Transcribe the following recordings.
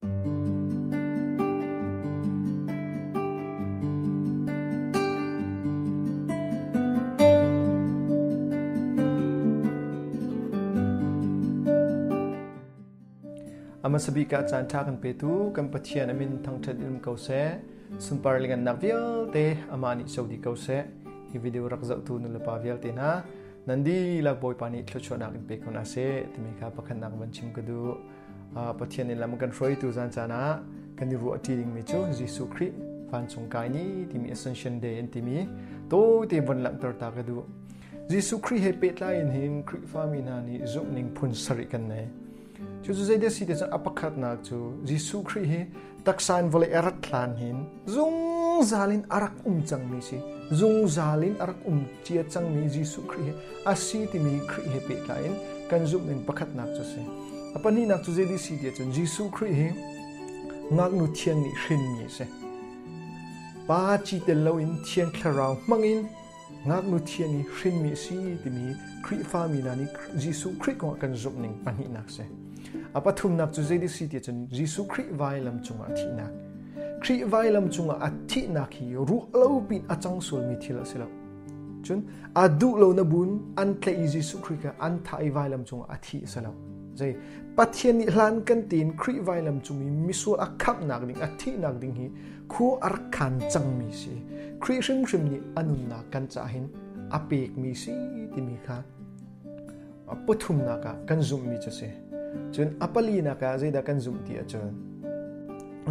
Amasa bik ah caan ṭha kan petu kan Pathian amin thangṭhat in ko seh. Sunpar le ngannak vialte amah nih co dih ko seh. Hi video rak zohtu nulepa vialte hna nan dihlak Bawipa nih thluachuahnak in pe ko hna seh timi kha pakhatnak van chim ka duh. Pathian nih lam kan hruaitu zan caan ah kan i ruah ṭi dingmi cu Jesuh Khrih vancung kai ni timi Ascension Day an timi tawite von langhter ta ka duh. Jesuh Khrih he pehtlai in hin Khrihfami hna nih zumhning phun sarih kan nei. Cu cu zeidah si ti cun a pakhatnak cu Jesuh Khrih hi taksa in vawlei a rat hlan hin zungzal in a rak um cangmi si. Zungzal in a rak um cia cangmi Jesuh Khrih hi a si timi Khrih he pehtlai in kan zumhning pakhatnak cu si. A pahnihnak cu zei si ti ahcun Jesuh Khrih hi ngaknu thiang nih hrinmi a si. Pa ci tel loin Thiang Thlarau hmangin ngaknu thiang i hrinmi a si timi Khrihfami hna nih Jesuh Khrih kong ah kan zumhning pahnihnak a si. A pathumnak cu zei si ti ahcun Jesuh Khrih vailam cungah a thihnak. Khrih vailam cungah a thihnak hi ruah lo pin a cang sualmi thil a si lo. Cun a duh lo na bun an tlaih i Jesuh Khrih kha an thah i vailam cungah a thi a si lo. Zei Pathian nih hlan kan tein Khrih vailam cung i misual a khamhnak ding a thihnak ding hi khu a rak khan cangmi si. Khrih hrimhrim nih a nunnak kan cah hin a pekmi si timi kha pathumnak ah kan zumhmi cu si. Cun a palinak ah zeidah kan zumh ti ahcun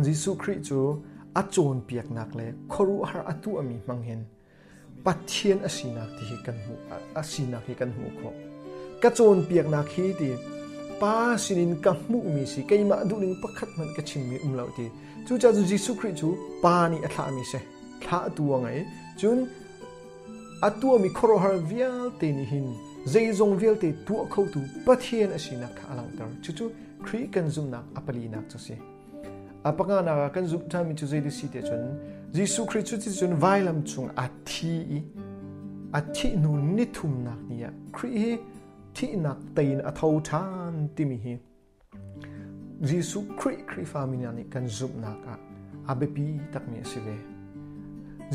Jesuh Khrih cu a cawnpiaknak le khuaruahhar a tuahmi hmang hin Pathian a sinak ti hi kan hmuh a sinak hi kan hmuh khawh. Ka cawnpiaknak hi ti Pa sinin ka hmuhmi si keimah duhning pakhat hmanh ka chimmi um lo ti. Cucaah cun Jesuh Khrih cu Pa nih a thlahmi si. Thlah tu a ngei. Cun a tuahmi khuaruahhar vialte nih hin zeizong vialte tuah khotu Pathian a sinak kha a langhter. Cucu Khrih kan zumhnak a palinak cu si. A panganak ah kan zumh ṭhanmi cu zei si ti cun Jesuh Khrih cu cun vailam cung a thi i a thih hnu nithumnak ni ah Khrih hi thihnak tei in a tho ṭhan timi hi Jesuh Khrih Khrihfami hna nih kan zumhnak ah a biapi takmi a si ve.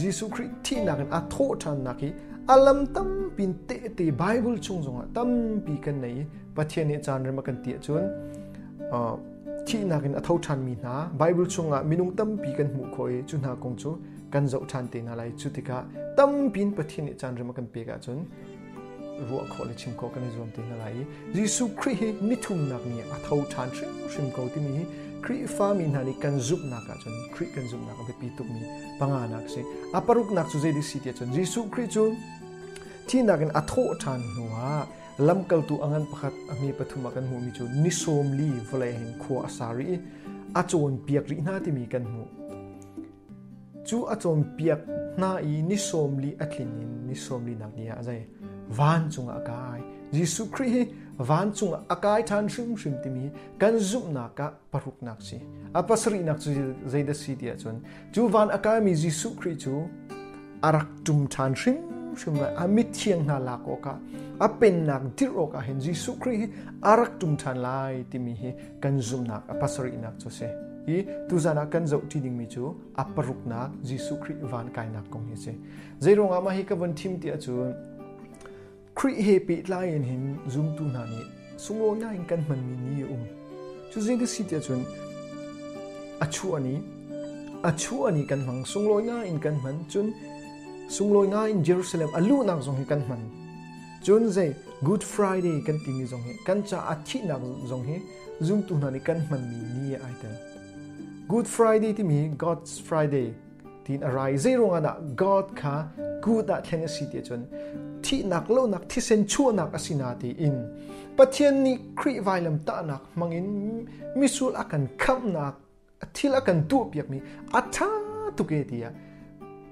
Jesuh Khrih thihnak in a thawh ṭhannak hi a lam tampi in tehte Bible chung zongah tampi kan nei i Pathian nih caan rem a kan ti ahcun thihnak in a tho ṭhanmi hna Bible chungah minung tampi kan hmuh khawh i cu hna kong cu kan zoh ṭhan te hna lai. Cu tikah tampi in Pathian nih caan rem a kan pek ahcun ruah khawh le chim khawh kan i zuam te hna lai i Jesuh Khrih hi nithumnak ni a tho ṭhan hrimhrim ko timi hi Khrihfami hna nih kan zumhnak ahcun Khrih kan zumhnak a biapi tukmi panganak a si. A paruknak cu zei si ti ahcun Jesuh Khrih cu thihnak in a thawh ṭhan hnuah lamkaltu a ngan pakhat a hme pathum ah kan hmuhmi cu ni 40 vawlei hin khua a sa rih i a cawnpiak rih hna timi kan hmuh. Cu a cawnpiak hna i ni 40 a tlin in ni 40nak ni ah zei vancung ah a kai. Jesuh Khrih hi vancung ah a kai ṭhan hrimhrim timi kan zumhnak ah paruknak si. A pasarihnak cu zeidah si ti ahcun cu van a kaimi Jesuh Khrih cu a rak ṭum ṭhan hrimhrim lai. A mithiang hna lak awkah a pennak dirh awkah hin Jesuh Khrih hi a rak ṭum ṭhan lai timi hi kan zumhnak a pasarihnak cu a si. I tuzan ah kan zohṭi dingmi cu a paruknak Jesuh Khrih van kainak kong hi a si. Zeiruangah mah hi ka von thim ti ahcun Khrih he pehtlai in hin zumtu hna nih sunglawi ngai in kan hmanmi ni a um. Cu zei ka si ti ahcun a chuah ni a chuah ni kan hmang sunglawi ngai in kan hman cun sunglawi ngai in Jerusalem a luhnak zong hi kan hman. Cun zei Good Friday kan timi zong hi kan caah thihnak zong hi zumtu hna nih kan hmanmi ni ah ai tel. Good Friday timi God's Friday tiin a ra i zeiruangah dah God kha good ah thlen a si ti ahcun thihnak lonak thisen chuahnak a si na tiin Pathian nih Khrih vailam tahnak hmangin misual a kan khamhnak thil a kan tuahpiakmi a ṭha tuk e tiah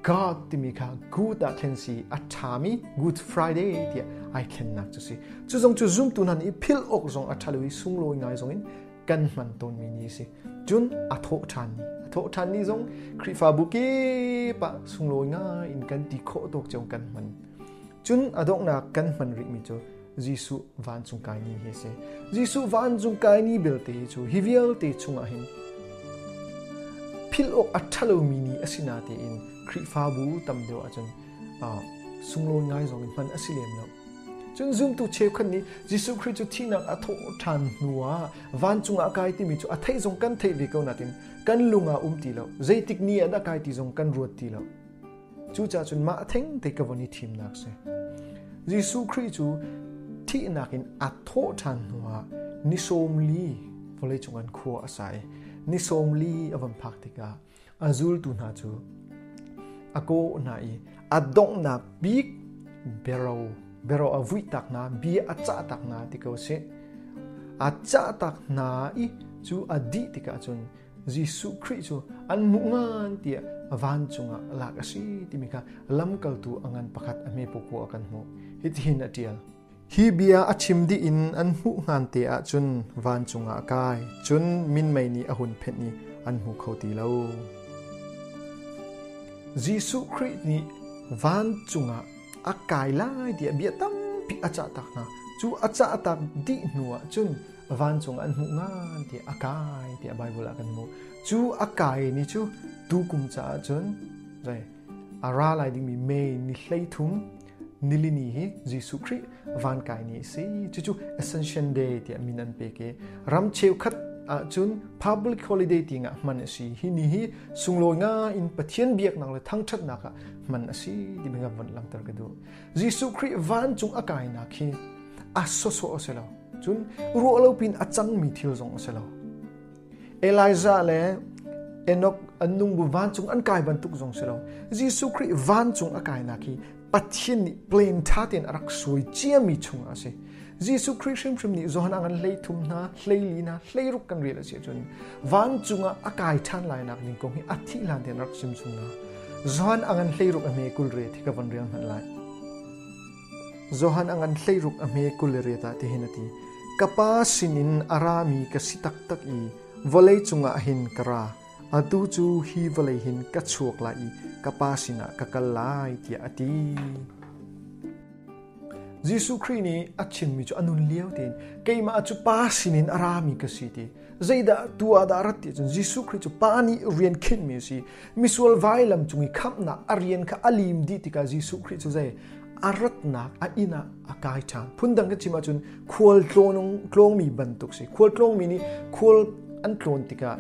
God timi kha good ah thlen si a ṭhami Good Friday tiah ai thlennak cu si. Cu zong cu zumtu hna nih philh awk zong a ṭha lo i sunglawi ngai zong in kan hman tawnmi ni a si. Cun a thawh ṭhan ni. A thawh ṭhan ni zong Khrihfabu kip ah sunglawi ngai in kan ti khawh tawk cio kan hman. Cun a donghnak kan hman rihmi cu Jesuh vancung kai ni hi a si. Jesuh vancung kai ni belte hi cu hi vialte chungah hin philh awk a ṭhalomi ni a si natein Khrihfabu tam deuh ahcun sunglawi ngai zong in hman a si lem lo. Cun zumtu cheukhat nih Jesuh Khrih cu thihnak a thawh ṭhan hnuah vancung ah a kai timi cu a theih zong kan theih ve ko nain kan lung ah um ti lo. Zeitik ni ah dah kai ti zong kan ruat ti lo. Cucaah cun mah theng te ka von i thimnak si. Jesuh Khrih cu thihnak in a thawh ṭhan hnuah ni 40 vawleicung an khua a sa i ni 40 a von phak tikah a zultu hna cu a kawh hna i a donghnak bik bero bero a vuih tak hna bia a cah tak hna ti ko sih a cah tak hna i cu a dih tikah cun Jesuh Khrih cu an hmuh ngan tiah vancung ah lak a si timi kha lamkaltu a ngan pakhat a hme pukua a kan hmuh. Hitihin a ṭial. Hi bia a chim dih in an hmuh hngan te ahcun vancung ah a kai, cun minmei nih a hun phenh i an hmu kho ti lo. Jesuh Khrih nih vancung ah a kai lai tiah bia tampi a cah tak hna. Cu a cah tak dih hnu ah cun vancung an hmuh ngan tiah a kai tiah Bible ah kan hmuh. Cu a kai ni cu tukum caah cun zei a ra lai dingmi May ni 13 nilini hi Jesuh Khrih van kai ni a si. Cucu Ascension Day tiah min an pek i ram cheukhat ahcun public holiday ti ngah hman a si. Hi ni hi sunglawi nga in Pathian biaknak le thangṭhatnak ah hman a si ti mi kan von langhter ka duh. Jesuh Khrih vancung a kainak hi a sawsawh a si lo. Cun ruah lo pin a cangmi thil zong a si lo. Elijah le Enoch an nung bu vancung an kai bantuk zong si lo. Jesuh Khrih vancung a kainak hi Pathian nih plan ṭha tein a rak suai ciami chung a si. Jesuh Khrih hrimhrim nih Johan an hlei thum hna, hlei li hna, hlei ruk kan rel a si ahcun vancung ah a kai ṭhan lai nak ding kong hi a thih hlan tein rak chim chung hna. Johan a ngan hlei ruk a hme 20 riat hi ka von rel hmanh lai. Johan a ngan 16 a hme 28 ah tihin a ti. Ka pa sinin a rami ka si taktak i vawlei cungah hin ka ra. Atu cu hi vawlei hin ka chuak lai i ka pa sinah ka kal lai tiah a ti. Jesuh Khrih nih a chimmi cu a nun lio tein keimah cu pa sinin a rami ka si ti. Zeidah tu ah dah rat ti cun Jesuh Khrih cu Pa nih rian khinhmi a si. Misual vailam cung i khamhnak a rian kha a lim dih tikah Jesuh Khrih cu zei a ratnak a inn ah a kai ṭhan. Phundang kan chim ahcun khual tlawngmi bantuk si. Khual tlawngmi nih khual an tlawn tikah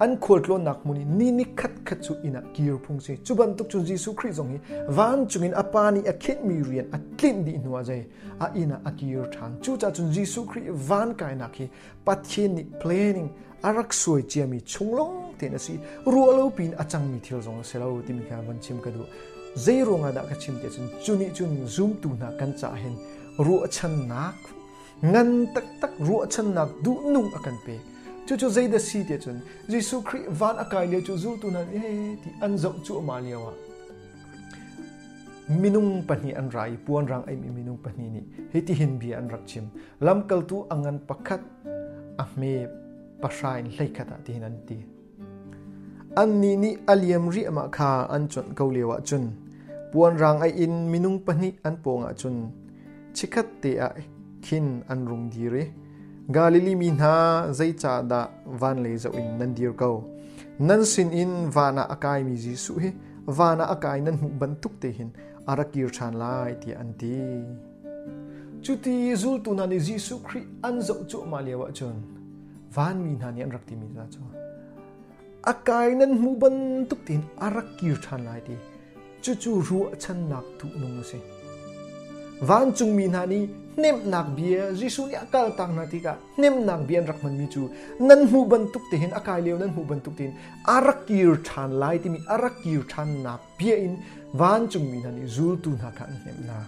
an khual tlawnnak hmun i ni ni khat khat cu inn ah kir phung si. Cu bantuk cun Jesuh Khrih zong hi vancung in a Pa nih a khinhmi rian a tlinh dih hnu ah zei a inn ah a kir ṭhan. Cucaah cun Jesuh Khrih van kainak hi Pathian nih planning a rak suai ciami chung lawng tein a si. Ruah lo piin a cangmi thil zong a si lo timi kha van chim ka duh. Zei ruangah dah ka chim ti ahcun cu nih cun zumtu hna kan caah hin ruahchannak ngan taktak ruahchannak duhnung a kan pek. Cucu zeidah si ti ahcun Jesuh Khrih van a kai lio cu zultu hna nih he ti an zoh cuahmah lio ah Minung pahnih an ra i puanrang aimi minung pahnih nih hitihin bia an rak chim. Lamkaltu a ngan pakhat a hme pahra in 11 ah tihin an ti. Annih nih a liam riahmah kha an cuanh ko lio ah cun puanrang ai in minung pahnih an pawngah cun chikkhat te ah khin an rung dir i Galilee mi hna zeicahdah van lei zoh in nan dir ko? Nan sinin van ah a kaimi Jesuh hi van ah a kai nan hmuh bantuk te hin a rak kir ṭhan lai tiah an ti. Cuti zultu hna nih Jesuh Khrih an zoh cuahmah lio ahcun vanmi hna nih an rak timi hna cu a kai nan hmuh bantuk tein a rak kir ṭhan lai ti Cucu ruahchannak duhnung a si. Vancungmi hna nih hnemhnak bia Jesuh nih a kaltak hna tikah hnemhnak bia an rak hmanmi cu nan hmuh bantuk te hin a kai lio nan hmuh bantuk tein a rak kir ṭhan lai timi a rak kir ṭhannak bia in vancungmi hna nih zultu hna kha an hnemh hna.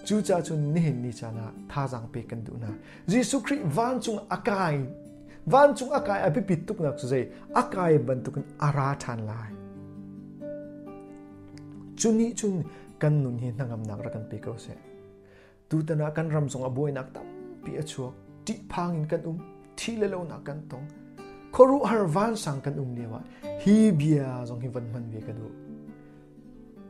Cucaah cun nihin ni caan ah thazaang pek kan duh hna. Jesuh Khrih vancung a kai vancung a kai a biapit tuknak cu zei a kai bantukin a ra ṭhan lai. Cu nih cun kan nun hi hnangamnak rak kan pe ko seh. Tutan ah kan ram zong a buainak tampi a chuak. Ṭihphang in kan um, thi le lonak kan tong. Khuaruahhar vansang kan um lio ah hi bia zong hi van hman ve ka duh.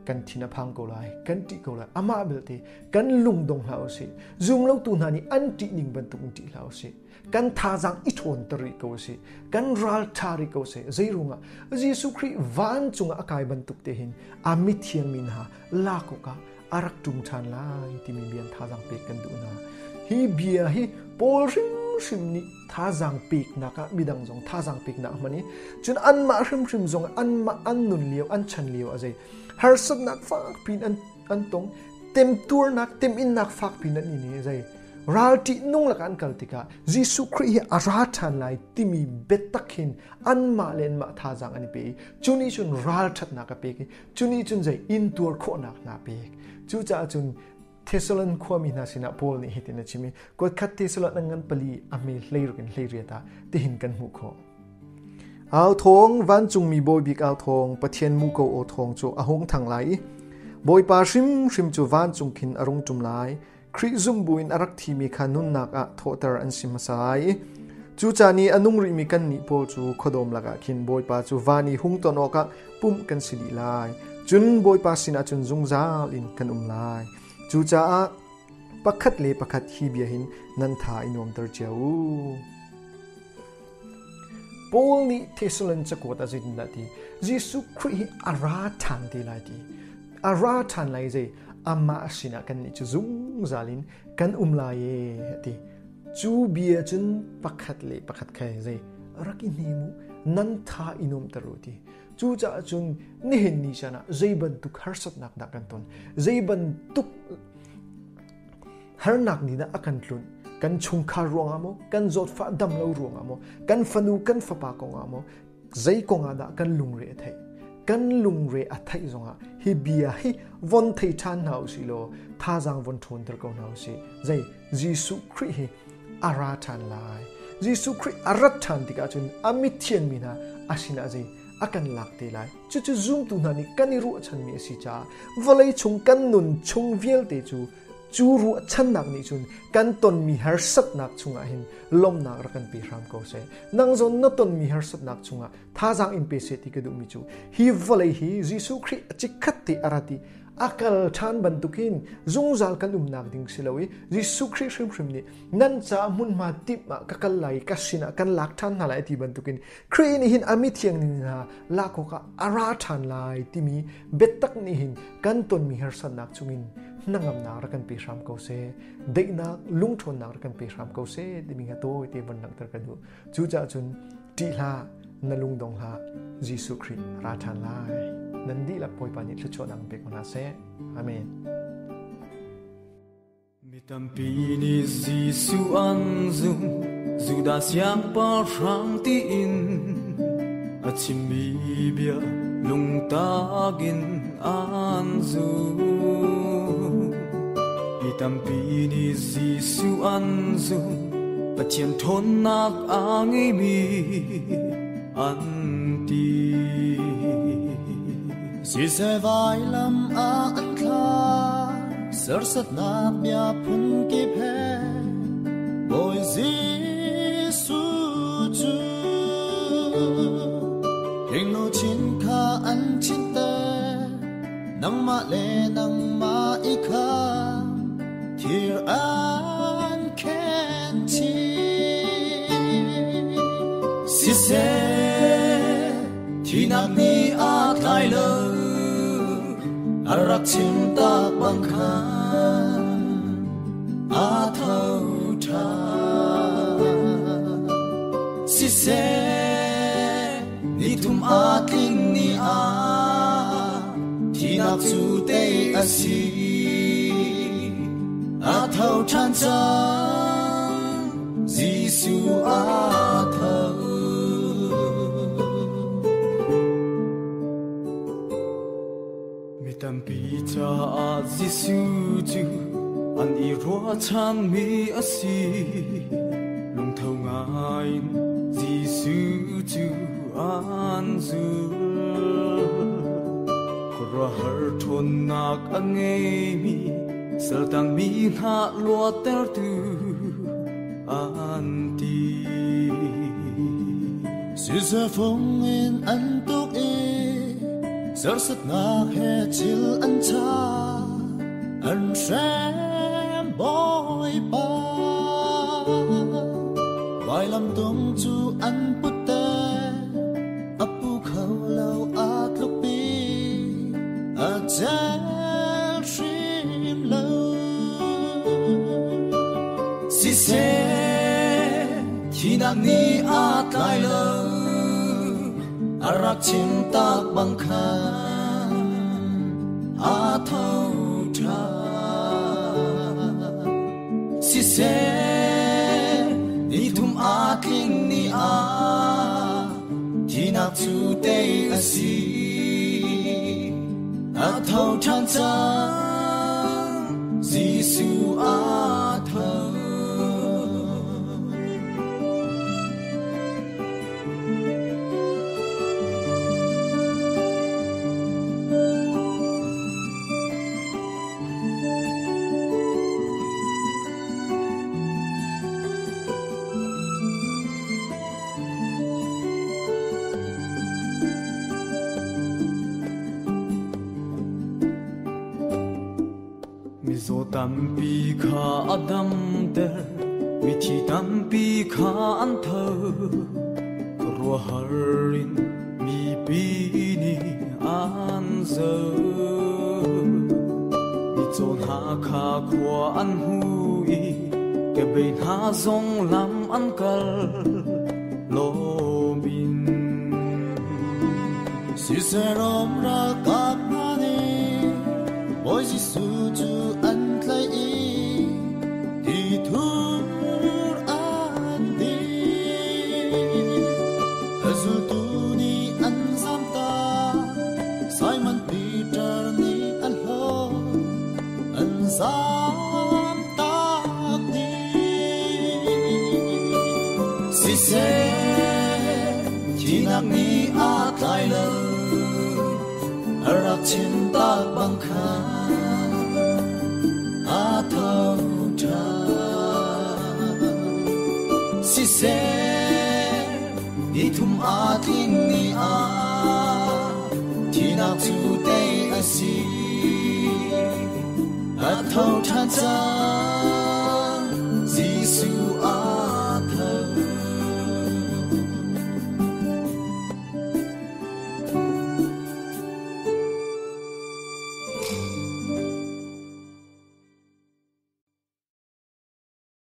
Kan thin a phang ko lai, kan ṭih ko lai. Amah belte kan lungdong hlah usih. Zumlotu hna nih an ṭih ning bantuk in ṭih hlah usih. Kan thazaang i ṭhawnter rih ko usih. Kan ral ṭha rih ko seh. Zeiruangah Jesuh Khrih vancung ah a kai bantuk te hin a mithiang mi hna lak awkah a rak ṭum ṭhan lai timi bia thazaang pek kan duh hna. Hi bia hi Paul hrimhrim nih thazaang peknak ah midang zong thazaang peknak a hman i cun anmah hrimhrim zong anmah an nun lio an chan lio a zei harsatnak fak pin an tong temtuarnak teminnak fak pin an in i zei ral ṭihnung lakah an kal tikah Jesuh Khrih hi a ra ṭhan lai timi biatak hin anmah le anmah thazaang an i pe i cu nih cun ralṭhatnak a pek i cu nih cun zei intuar khawhnak hna pek. Cucaah cun Thessalon khuami hna sinah Paul nih hitin a chim i kuatkhat Thessalon an ngan pali a hme 16 in 18 ah tihin kan hmuh khawh. Au thawng vancungmi bawi bik au thawng Pathian muko aw thawng cu a hung thang lai i Bawipa hrimhrim cu vancung khin a rung ṭum lai. Khrih zumh buin a rak thimi kha nunnak ah thawhter an si hmasa lai i cu caan i a nung rihmi kannih pawl cu khuadawm lakah khin Bawipa cu van i hung ton awkah pumh kan si dih lai. Cun Bawipa sinah cun zungzal in kan um lai. Cucaah pakhat le pakhat hi bia hin nan tha i nuamter cio u. Paul nih Thessalon cakuat ah zeitindah ti? Jesuh Khrih hi a ra ṭhan te lai ti. A ra ṭhan lai zei? Amah sinah kannih cu zungzal in kan um lai e ti. Cu bia cun pakhat le pakhat kha zei rak i hnem u, nan tha i nuamter u ti. Cucaah cun nihin ni caan ah zei bantuk harsatnak dah kan ton? Zei bantuk harnak nih dah a kan tlunh? Kan chungkhar ruangah maw? Kan zawtfah dam lo ruangah maw? Kan fanu kan fapa kongah maw? Zei kongah dah kan lungre a theih? Kan lungre a theih zongah hi bia hi von thei ṭhan hna usih law thazaang von ṭhawnter ko hna usih. Zei Jesuh Khrih hi a ra ṭhan lai. Jesuh Khrih a rat ṭhan tikah cun a mithian mi hna a sinah zei a kan lak te lai. Cucu zumtu hna nih kan i ruahchanmi a si caah vawlei chung kan nun chung vialte cu cu ruahchannak nih cun kan tonmi harsatnak chungah hin lawmhnak rak kan pe hram ko seh. Nang zong na tonmi harsatnak chungah thazaang in pe seh ti ka duhmi cu hi vawlei hi Jesuh Khrih a chikkhat te a rat i a kal ṭhan bantukin zungzal kan umnak ding si lo i Jesuh Khrih hrimhrim nih nan caah hmunhma timh ah ka kal lai i ka sinah kan lak ṭhan hna lai ti bantukin Khrih nih hin a mithiang ning hna lak awkah a ra ṭhan lai timi biatak nih hin kan tonmi harsatnak chungin hnangamnak rak kan pe hram ko seh, daihnak lungṭhawnnak rak kan pe hram ko seh timi kha tawite von langhter ka duh. Cucaah cun ṭih hlah, na lungdong hlah, Jesuh Khrih ra ṭhan lai. Nan dihlak Bawipa nih thluachuahnak in pe ko hna seh. Amen. Mi tampi nih Jesuh an zum, Judah siangpahrang tiin a chimmi bia lungtak in an zum. Mi tampi nih Jesuh an zum, Pathian ṭhawnnak a ngeimi an ti. Siseh vailam ah an thla, sersatnak bia phunkip he, Bawi Jesuh cu hlinglo chin kha an chinter, nangmah le nangmah i kha thir an khen chih. Siseh, Thinak nih a tlai lo, a rak chim tak bang khan a tho ṭhan. Siseh, ni thum a tlin ni ah thinak cu tei a si. A tho ṭhan cang, Jesuh a tho. Mi tampi caah Jesuh cu an i ruahchanmi a si. Lungtho ngaiin Jesuh cu an zul. Khuaruahhar ṭhawnnak a ngeimi saltangmi hna luattertu an ti. Siseh fung in an tuk i Sersetnak he chil an cha an hrem Bawipa. Vailam tung cu an putte a pu kho lo a tlukpi a cel hrim lo. Siseh thinak nih a tlai lo a rak chim tak bang khan a tho ṭhan. Siseh ni thum a tling ni ah thinak cu tei a si a tho ṭhan cang Jesuh a tho. Mizaw tampi kha a damter, mithi tampi kha an tho. Khuaruahhar in mipi nih an zoh. Micaw hna kha khua an hmu i kebei hna zong lam an kal lawm in. Siseh Rom ralkap hna nih Bawi Jesuh cu an tlaih i tithur an din. A zultu nih an zamtak, Simon Peter nih a hlawt, an zamtak dih. Siseh thinak nih a tlai lo a rak chim tak bang khan a tho ṭhan. Siseh ni thum a tling ni ah thinak cu tei a si a tho ṭhan cang.